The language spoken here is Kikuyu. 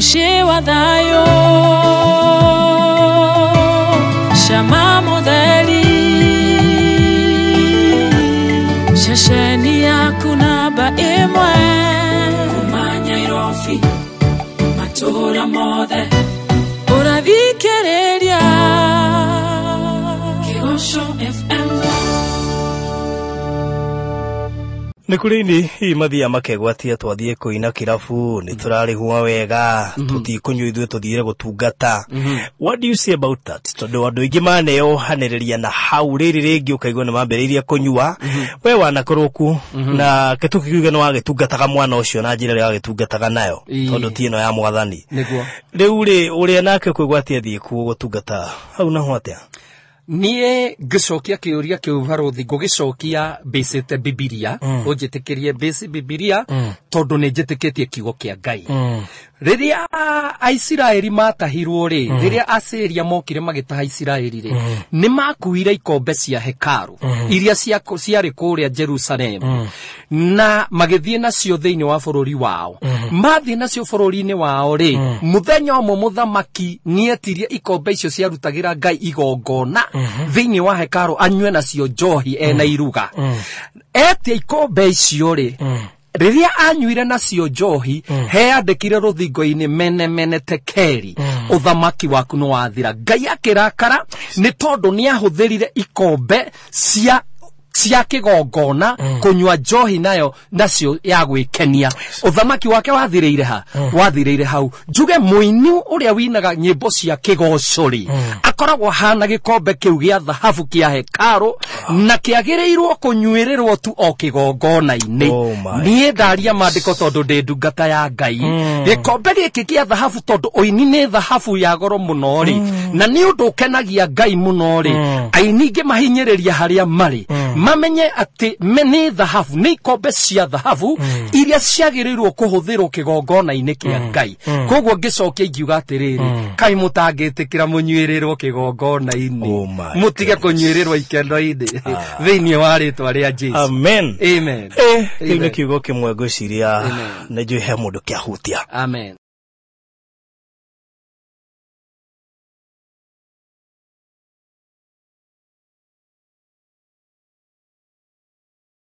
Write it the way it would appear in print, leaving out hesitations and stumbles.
Mũciĩ wa thayũ, cama mũtheri, ceceni yaku namba ĩmwe, kuma Nyairobi matũũra mothe ũrathikĩrĩria Kĩgoco FM. Nĩ kũrĩ ini hihi mathiaga makegwatia twathiĩ kũina kĩrabu nĩ tũrarĩhwo wega, tũtikũnyua, ithuĩ tũthiire gũtungata. What do you say about that? Tondũ andũ aingĩ maneohanĩrĩria na hau rĩrĩ rĩngĩ ũkaigua nĩ mambĩrĩirie kũnyua. We wanakorwo ku na kĩtũkiuge nĩ wagĩtungataga mwana ũcio na njĩra ĩrĩa wagĩtungataga nayo, tondũ ti ĩno ya mwathani. Nĩguo. Rĩu rĩ, ũrĩa nake kwĩgwatia thiĩ kuo gũtungata hau naho atĩa? Niĩ ngĩcokia kĩũria kĩu, barothi, ngũgĩcokia mbĩcĩte Bibilia. Ũnjĩtĩkĩrie mbĩci Bibilia, tondũ nĩ njĩtĩkĩtie kiugo kĩa Ngai. Rĩrĩa Aisiraeli matahirwo rĩ, rĩrĩa Asiria mokire magĩtaha Isiraeli rĩ, nĩ makuire ikombe cia hekaru iria ciarĩ kũrĩa Jerusalemu na magĩthiĩ nacio thĩinĩ wa bũrũri wao. Mathiĩ nacio bũrũri-inĩ wao rĩ, mũthenya ũmwe mũthamaki nĩetirie ikombe icio ciarutagĩra Ngai igongona thĩinĩ wa hekaru anyue nacio njohi ena iruga. Etia ikombe icio rĩ, rĩrĩa anyuire nacio njohi, heandĩkire rũthingo-inĩ, "Mene mene tekeri, ũthamaki waku nĩ wathira." Ngai akĩrakara nĩ tondũ nĩ ahũthĩrire ikombe cia kĩgongona kũnyua njohi nayo nacio ya gwĩkenia. Ũthamaki wake wathirĩire ha? Wathirĩire hau. Njuge mũini ũrĩa winaga nyĩmbo cia kĩgoco rĩ, akoragwo hana gĩkombe kĩu gĩa thahabu kĩa hekarũ na kĩagĩrĩirwo kũnyuĩrĩrwo tu o kĩgongona-inĩ. Oh my. Niĩ ndaria maandĩko tondũ ndĩ ndungata ya Ngai. Gĩkombe gĩkĩ gĩa thahabu, tondũ ũini nĩ thahabu ya goro mũno rĩ, na nĩ ũndũ ũkenagia Ngai mũno rĩ, aini ngĩmahinyĩrĩria harĩa marĩ mamenye atĩ nĩ thahabu, nĩ ikombe cia thahabu iria ciagĩrĩirwo kũhũthĩrwo kĩgongona-inĩ kĩa Ngai. Koguo ngĩcokia ingiuga atĩrĩrĩ, kaĩ mũtangĩtĩkĩra mũnyuĩrĩrwo kĩgongona-inĩ? Oh my. Mũtige kũnyuĩrĩrwo ikeno-inĩ thĩinĩ wa rĩtwa rĩa Jesu. Amen. Amen. Kĩu nĩ Amen. kiugo kĩmwe ngwĩciria Amen. nĩ njũĩ he mũndũ kĩahutia. Amen.